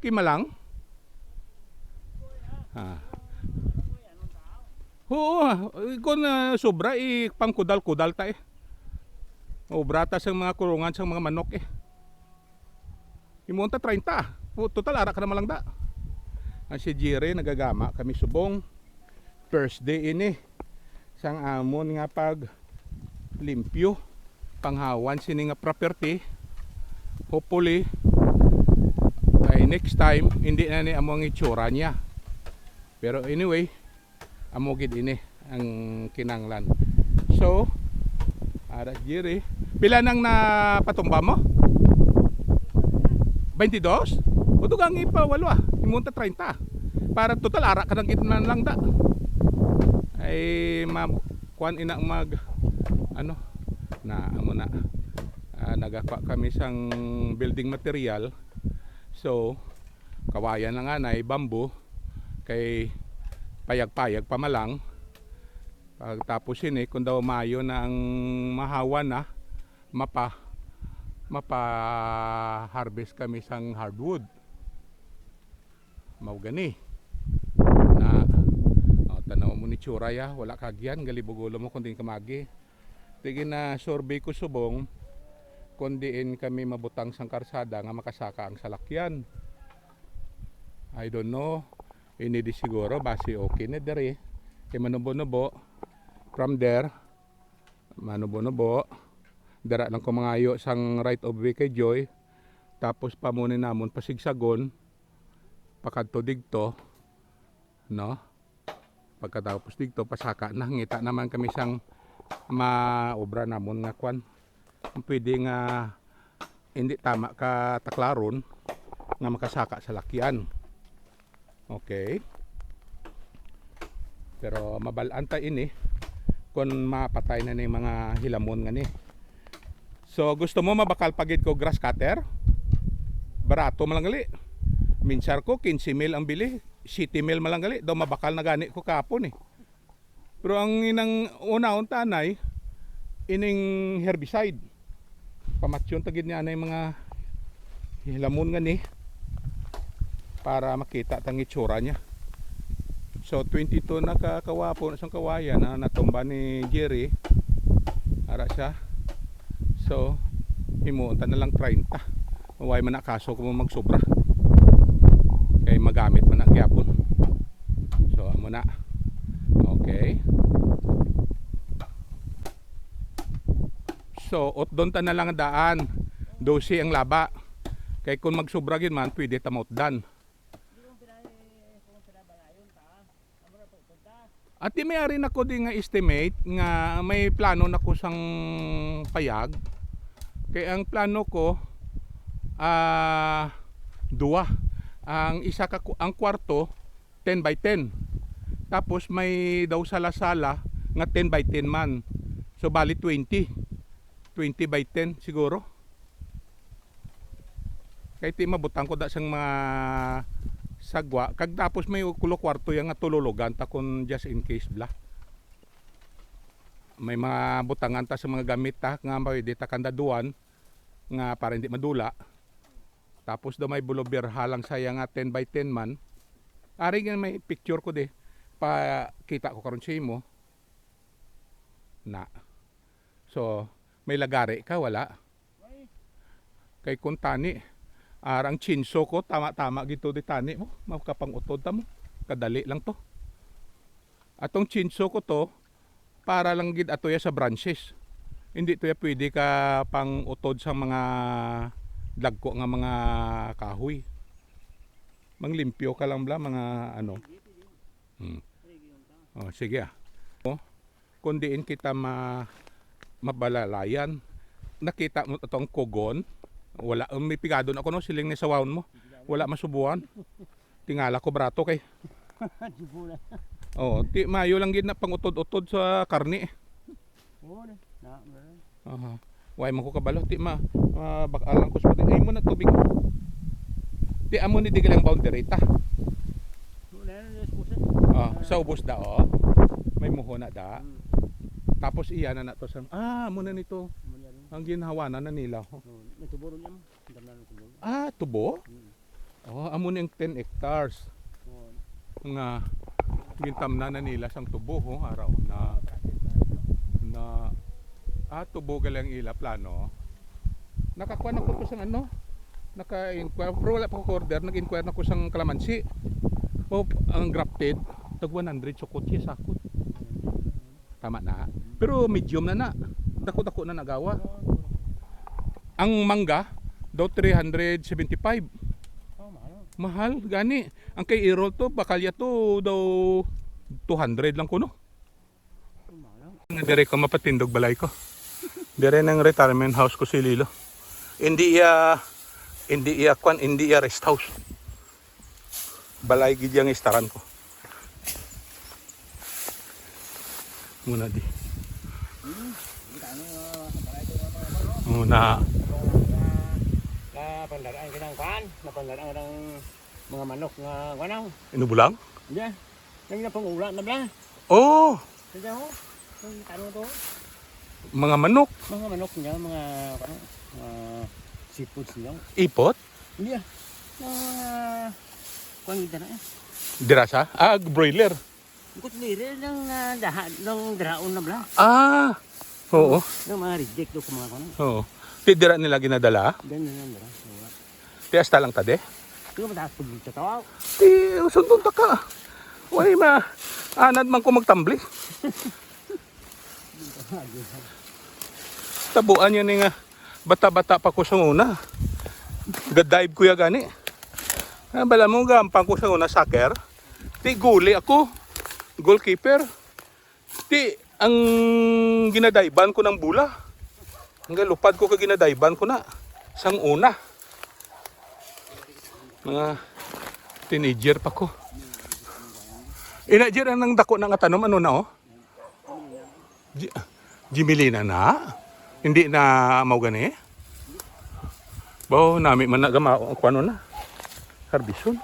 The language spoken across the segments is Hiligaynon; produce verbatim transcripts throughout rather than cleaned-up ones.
Kimalang? Ah. Oo, ah, kung, ah, sobra, eh, pangkudal-kudal ta, eh. Obra ta sang mga kulungan sang mga manok, eh. Himuon ta treinta. Pu-, total, ara ka naman lang da. Ang si Jerry, nagagama kami subong. First day ini sang amon nga pag limpyo, panghawan sini nga property. Hopefully, by next time, hindi na ni amo ang itsura niya. Pero anyway, amo gid ini ang kinanglan. So, ara, Jerry. Pila nang napatumba mo? Twenty-dos? O, dugang ipawalo, ah. Himuon ta treinta. Para total, ara ka nang gid man lang da. Ay, ma-, kuwan ina mag, ano, na, amo na. Ah, nagakwa kami sang building material. So, kawayan lang anay, bamboo, kay payag-payag pa man lang. Pagtapos ini, kung daw maayo na ang mahawan na, mapa-, mapa-harvest kami sang hardwood. Mao gani. Na, oh, tanaw mo ni tsura ya, wala kagyan, galibog ulo mo kung diin ka magi. Ti gina-survey ko subong kung diin kami mabutang sang karsada nga makasaka ang salakyan. I don't know. Ini di siguro, basi okay na diri. Kay manubo-nubo. From there, manubo-nubo. Dira lang ko mangayo sang right of way kay Joy. Tapos pamunin namon pasigsagon. Pakadto digto. No? Pagkatapos digto, pasaka na. Ngita naman kami sang maobra namon nga kwan. Pwede nga hindi tama ka taklaron nga makasaka sa lakyan. Okay. Pero mabal-an ta ini kung mapatay na ni mga hilamon nga ni. So, gusto mo mabakal pa gid ko grass cutter? Barato man lang gali. Minsar ko, quince mil ang bili, siyete mil man lang gali. Daw mabakal na gani ko kahapon eh. Pero ang inang unahon ta anay, ining herbicide. Pamatyon ta gid ni anay mga hilamon nga ni para makita tang itsura niya. So, twenty-two na ka kawapo na sang kawayan na natumba ni Jerry. Ara siya. So, himuon ta na lang treinta. Way man na kaso kung magsobra. Kay magamit man na gyapon. So, amo na. Okay. So, utdon ta na lang ang daan. Dose ang laba. Kay kung magsobra gyud man, pwede ta mautdan. Ati, may ari na ko di nga estimate nga may plano na ko sang payag. Kay ang plano ko, ah, duwa. Ang isa ka ku-, ang kwarto, ten by ten. Tapos may daw sala-sala nga ten by ten man. So, bali twenty. Twenty by ten siguro. Kay ti mabutang ko da sang mga sagwa, kag tapos may kulo kwarto ya nga tululugan ta kun just in case bla. May mga butangan ta sa mga gamit ta nga pwede ta kandaduan nga para hindi madula. Tapos daw may buluberha lang saya nga ten by ten man. Ari nga may picture ko di. Pakita ko karon sa imo. Na. So, may lagari ka, wala? Kay kung tani, arang chinso ko, tama-tama gito di tani mo. Makapang-utod ta mo. Kadali lang to. Atong chinso ko to, para lang gid ato ya sa branches. Hindi to ya pwede ka pang-utod sa mga dagko nga mga kahoy. Manglimpyo ka lang bla, mga ano. Hmm. Oh, sige ah. Oh, kung diin kita ma-, mabalalayan. Nakita mo itong kugon? Wala, um, may pigado na ako, no? Siling ni sawawon mo. Wala masubuan. Tingala ko barato kay. Jubulan. Oh, ti mayo lang gid na pang-utod-utod sa karni. Oo, na. Na, meron. Aha. Way man ko kabalo, ti ma, ma-, bak-, alang ko sa pati. Ay mo na tubig. Ti amo ni digalang boundary ta. Wala na, yes, boss, eh. Ah, sa ubos da, oh. May muho na da. Hmm. Tapos iya na nato sa, ah, amo na nito. Amo na rin. Ang ginhawanan na nila, oh. Oh, may tubo ron yan. Ang dami na ng tubo. Ah, tubo? Hmm. Oh, amo ni ang ten hectares nga gintamnan na nila sang tubo, oh, araw na, na, ah, tubo gali ang ila plano. Nakakuha na ko po sang ano, naka-inquire, pero wala pa ko order, nag-inquire na ko sang kalamansi. Oh, ang grafted, tag one hundred sukot siya sakot. Tama na. Pero medium na na. Dako-dako na nagawa. Ang mangga, daw three hundred seventy-five. Oh, mahal. Mahal, gani. Ang kay Errol to, bakalya to, daw two hundred lang kuno. Oh, mahal. Nga dire ko mapatindog balay ko. Dire nang retirement house ko si Lilo. Hindi iya, hindi iya kwan, hindi iya rest house. Balay gid yang istaran ko. Muna di. Hmm, kita ano, ah, sa balay ko, ano, ano, ano? Muna. Na, napandaraan ka ng kwan? Napandaraan ka ng mga manok nga, kwan, ano? Inubulang? Hindi. Nang napangula na bala. Oh! Hindi, oh. Ang tanong to. Mga manok. Mga manok niya, mga, ano, mga seafoods niya. Ipot? Hindi, ah. Mga, kwan, kita na, eh. Dirasa? Ah, broiler. Bukod broiler, ng, ah, daha, ng draon na bala. Ah, oo. Ng mga reject do, kung mga, ano. Oo. Ti dira nila ginadala? Ganyan lang, bala. Oo. Ti hasta lang ta, de? Di ba mataas pag dito to? Ti, sundon ta ka. Wala ma, anad man ko magtambling. Tabuan niya ni nga bata-bata pa ko sa una. Ga-dive ko ya gani. Ah, bala mo, gampang ko sa una, soccer. Ti guli ako. Goalkeeper. Ti, ang ginadayban ko ng bula. Ang galupad ko kay ginadayban ko na. Sang una. Mga teenager pa ko. Ina, Jer, ang dako na nga tanom, ano na, oh? Gi-, Gimelina na? Hindi na mao gani? Baw, nami man na gamao, kuwano na? Harbison.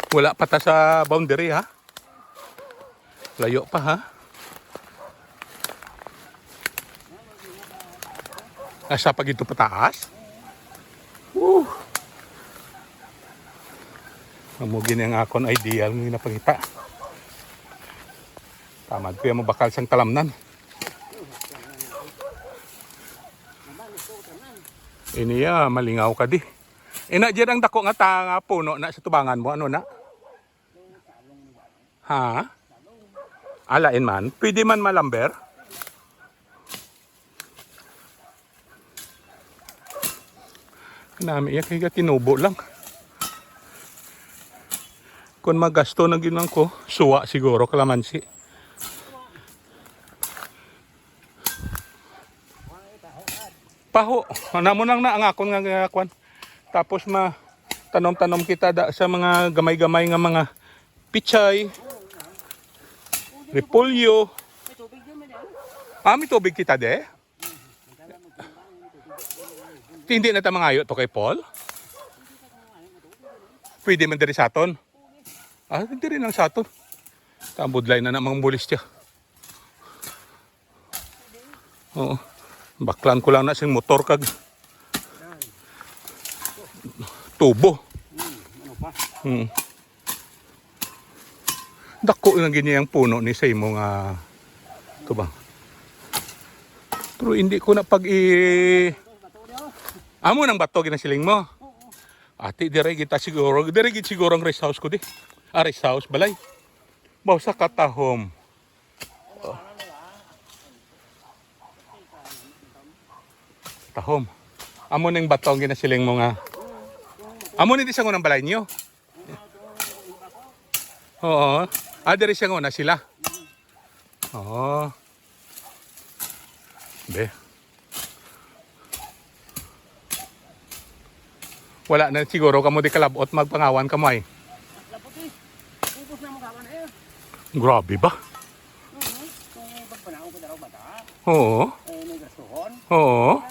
Wala pa ta sa boundary, ha? Layo pa, ha? Asa pa gito pataas? Woo! Amo gini ang akon ideal nga ginapangita. Tamad ko yung mabakal sang talamnan. Iniya, malingaw ka di. Ina, dyan ang dako nga ta-, nga puno na sa tubangan mo. Ano na? Ha? Alain man. Pwede man malamber. Nami iya kay tinubo lang. Kung magasto na gid lang ko, suwa siguro kalamansi. Paho, namo lang na ang akon nga, nga kwan. Tapos ma tanom-tanom kita da, sa mga gamay-gamay nga mga pichay, repolyo. Ah, may tubig kita de. Ti, hindi na ta mangayo to kay Paul. Pwede man diri sa aton. Ah, diri lang sa aton. Tambudlay na na mga molestia. Oo. Baklan ko lang na sing motor kag tubo. Hmm, ano pa? Hmm. Dako lang gini ang puno ni sa imo nga tubang. Pero hindi ko na pag i-, amo nang bato ginasiling mo. Ati, dire kita siguro, dire gid siguro ang rest house ko di. Ah, rest house, balay. Baw sa katahom. Tahom. Amo ning bato ang ginasiling mo nga. Amo ni di sa ngunang balay niyo? Oo. Ah, diri siya nguna sila. Oo. Be. Wala na siguro kamo di kalabot magpangawan kamo ay. Lapot eh. Ubos na mo kawan eh. Grabe ba? Mhm. Kung pagpanaw ko daraw bata, Oo. Eh, may gastuhon. Oo.